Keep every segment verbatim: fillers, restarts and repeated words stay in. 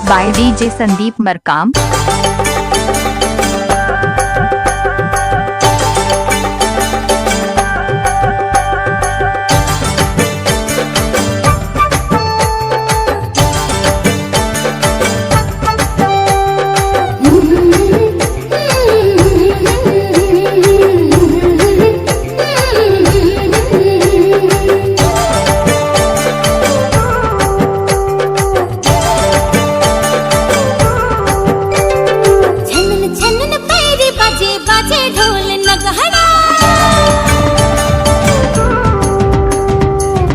by D J Sandeep Markam. छनन छनन पैरी बाजे, बाजे ढोल नगहरा।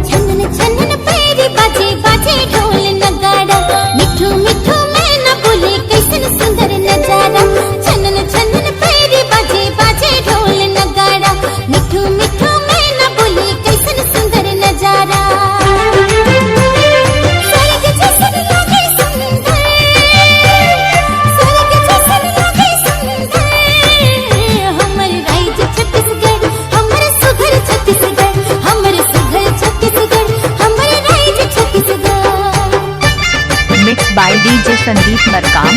छनन छनन पैरी बाजे, बाजे ढोल नगाड़ा। मिठू मिठू मैना बोले, कैसन सुंदर नजारा। छनन छनन पैरी बाजे, बाजे ढोल नगाड़ा। मिठू मिठू मैना बोले, कैसन सुंदर नजारा। स्वर्ग जैसन लागे सुंदर, स्वर्ग जैसन लागे सुंदर। हमर राइज छत्तीसगढ़, हमर सुघर छत्तीसगढ़, हमर सुघर छत्तीसगढ़, हमर rise Chhattisgarh. Mixed by D J Sandeep Markam.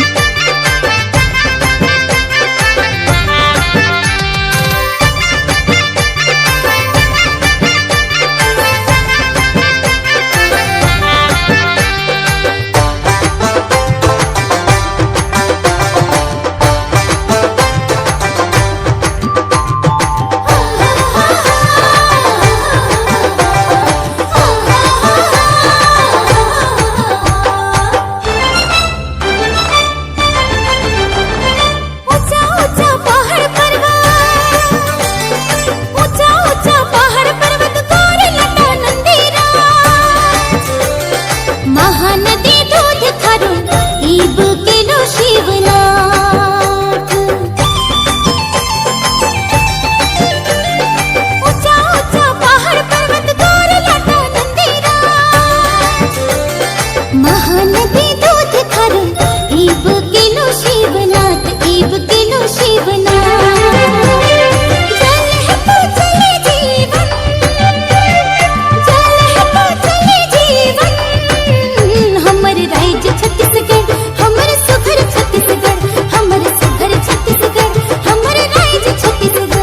ऊंचा ऊंचा पहाड़ पर्वत, ऊंचा ऊंचा पहाड़ पर्वत, गोरे लटा नंदीरा। महानदी दूध खारू, ईब किलो शिवनाथ। ऊंचा ऊंचा पहाड़ पर्वत, गोरे लटा नंदीरा। महानदी दूध खारू, ईब किलो शिवनाथ, ईब किलो शिवनाथ। जल है तो चले जीवन, जल है तो चले जीवन। हमर राइज छत्तीसगढ़, हमर सुघर छत्तीसगढ़, हमर सुघर छत्तीसगढ़, हमर राइज छत्तीसगढ़।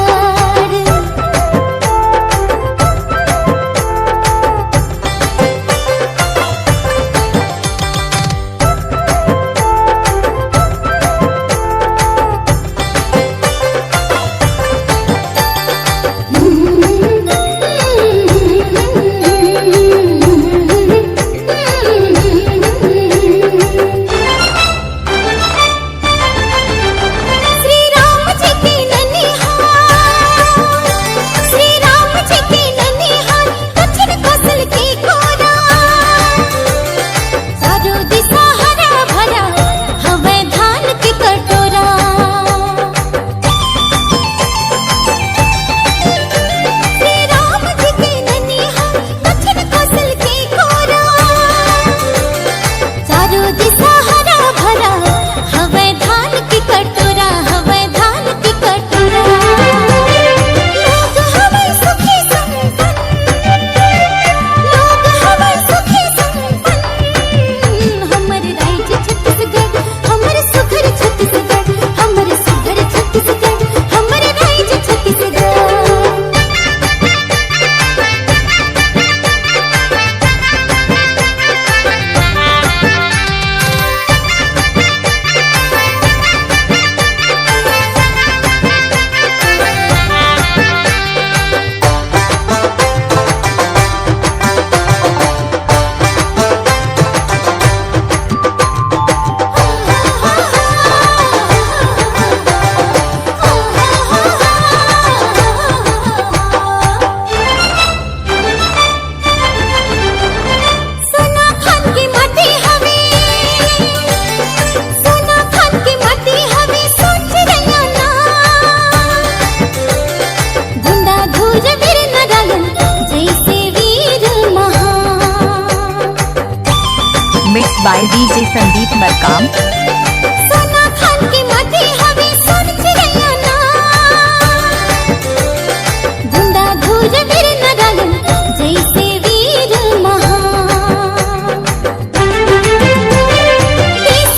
श्री राम जी के ननिहाल, श्री राम जी के ननिहाल, दक्षिण कौशल के कोरा। चारों दिशा हरा भरा, हवै धान के कटोरा। श्री राम जी के ननिहाल, दक्षिण कौशल के कोरा। चारों दिशा हरा भरा, हवै धान के कटोरा, हवै धान के कटोरा। लोग हवै सुखी संपन्न, लोग हवै सुखी संपन्न। हमर राइज छत्तीसगढ़, हमर सुघर छत्तीसगढ़, हमर सुघर छत्तीसगढ़, हमर राइज छत्तीसगढ़। सोना खान के माटी हवे, सोना खान के माटी हवे, सोच रहिया ना। गुंडा धूर वीर नारायण जैसे वीर महान। Mixed by D J Sandeep Markam. सोना खान के माटी हवे, सोच रहिया ना। गुंडा धूर वीर नारायण जैसे वीर महान। देश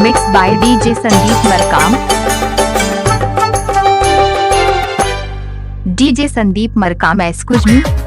Mixed by D J Sandeep Markam. D J Sandeep Markam, excuse me.